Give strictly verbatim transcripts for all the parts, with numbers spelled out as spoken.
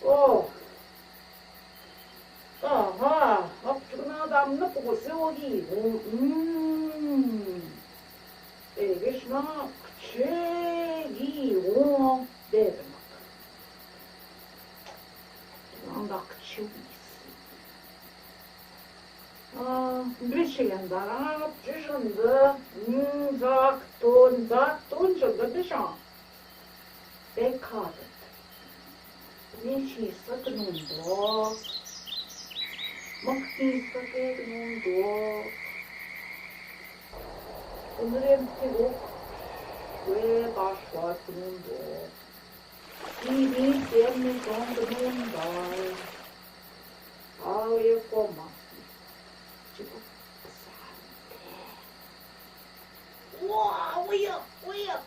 О. Аха, ахчугуна адамны пугусы огиу. М. Эге, шна кичигиу, дедим. Анда кичигиу. А, бешеген дарап, чыжынды, м, зак тон, зак тон чыжынды бешен. Бек адет. Нешисек нундок. Мыхнисек нундок. Ымырем тирук. Уэ, башлад нундок. Сини сен ми тон нундок. Ау, э, кома. Чего? Санте. Уа, уя, уя.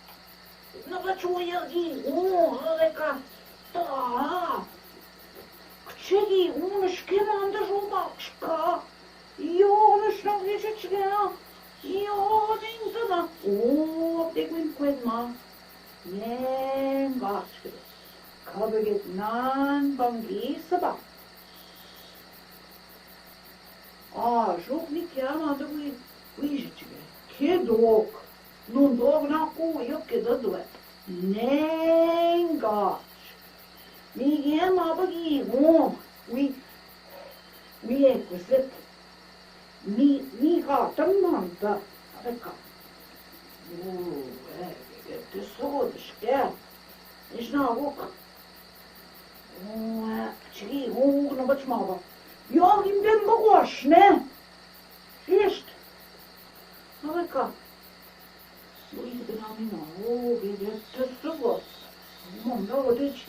Набач уя ги. О, алека. Та. Кичигиу, о, нешке манда жобакшка. Йо, нешке манда жобакшка. Йо, нинтана. О, дегуин куэдма. Нен гачкы. Кабегет нан бангиса ба. А, жук ни кема да уй, уйжичиге. Кедок. Нундок на ку, йо, кеда дуэ. Ненгач. Мигем абаги, о, уй, уй, экузет. Ми, ми гатам манда. Абека. О, э, э, ты содышке. Ишна вук. Уа, чиги, уг, набач ма ба. Йо, им бен ба гуашне. Шишт. Алека. Уй, бен амина, о, бен, бен, тес, тес, о. Мон да одич.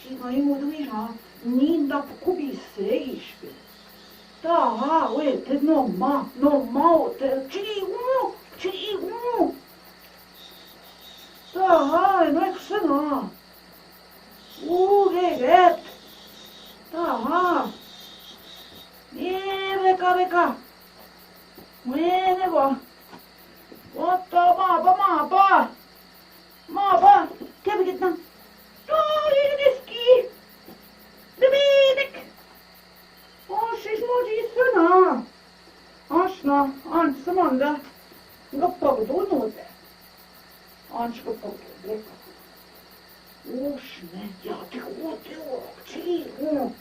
Чиги, ай, одуй, а. Нин да кубисе ишпе. Та, а, уэ, те нома, нома, о, те, чиги, у, чиги, у. Та, а, ну, эксена. У, гегет. Аха. Э, бека, бека. Уэне го. Вот то, маба, маба. Маба. Кебегетна. Ой, гидески. Дебедек. О, шишмоджисына. Ашна, аньсыманда. Гыппагдун оте. Аньш гыппагдун, бека. Ошна, я, ты хотел, чего?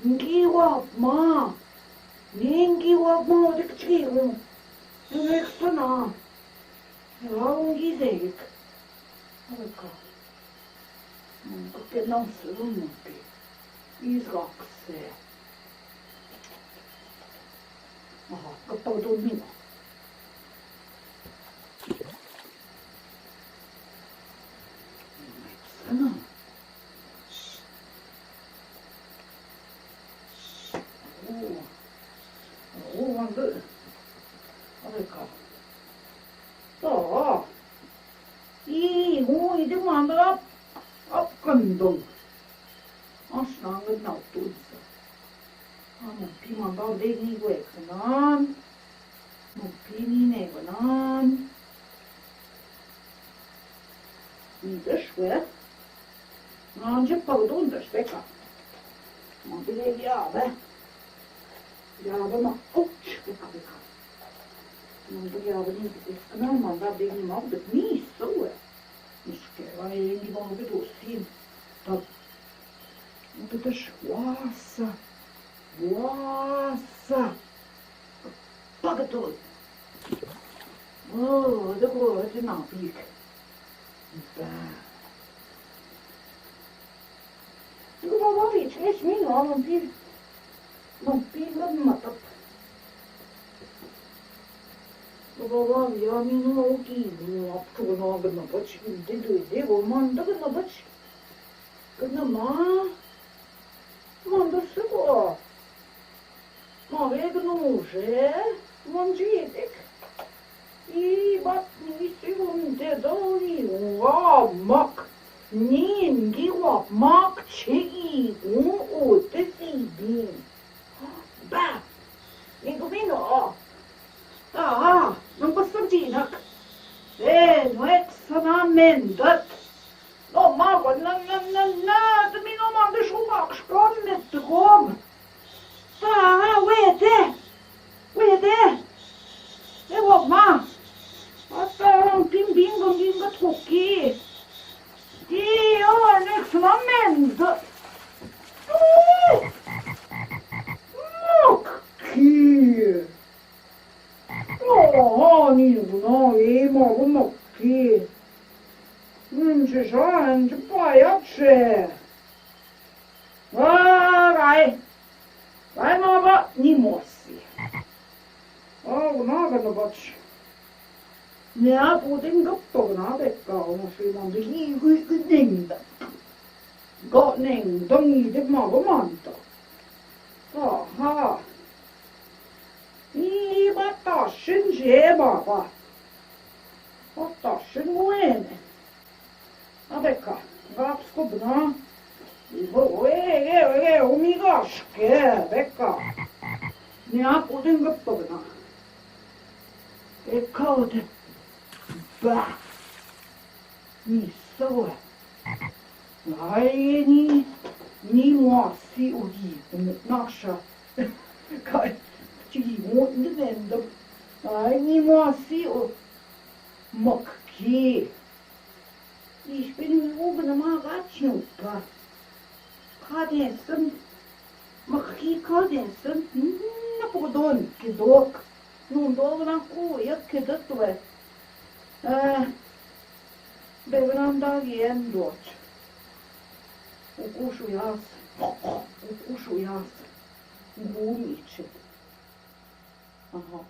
Нинги уапма. Нинги уапма, одек чего? Эксена. Я, он гизек. Ой-ка. М, кыпенал сырымнутый. Изгаксе. Аха, гыппагдун мина. Эксена. О, о, анда. Ой-ка. О. И, о, иди манда ап, апкындыл. Ашна ангыт нал тунса. Ана, пи манда бек ни гуэк нан. Ну, пи ни не гуэк нан. Иди шуэ. Анжи пагдун да шпека. Мон бирер ябе. Ябе ма, уч, бека, бека. Мон бир ябе ни битес кына, мон да бек ни мал бит ни исуэ. Нишке, ай, энди мал бит осин. Таб. Битеш васа. Васа. Пагатуй. О, да го, это на пик. Да. Губалар ичмеш мин, а, мампир. Мампир, мампир. Губалар, я мин оки, ну, апчугуна гына бач, илди дуйди, гуманда гына бач. Гына ма. Мандырсы го. Ма вегну уже, мон джидик. И бат ни сигун дедо и уа мак. Нинги уа мак чиги у утыс иди. Ба! Нинги мин о. Ага, ну посмотри, нак. Э, ну эксена мендат. Но, ма, на, на, на, на, ты мин о, ма, Ange, ange, pajače. Aa, gai. Gai, ma ba, ni moassi. Aa, na, gai, na, bats. Nea, pudin gappa, na, bekka, ma šui manda, gi, gi, gi, nenda. Ga, nenda, ni de, ma ba manda. Aha. Ni, ba, tašin, je, ba, ba. Ba, tašin, muene. A, bekka, gapsko buna. Ue, ue, ue, ue, umi gaške, bekka. Nea, pudin gappa buna. Bekka, ode. Ba. Ni sa ue. Ai, ni, ni moassi o gi, naša. Kai, čigi mo, ni vendo. Ai, ni moassi o. Maki. Išbini mi ugna ma gačnjupa. Kaden san, ma ki kaden san, na podon, ki dok. Nun dok na ku, ja ki dok ve. E, bevenan da vien doč. Ukušujas, ukušujas. Gumičet. Aha.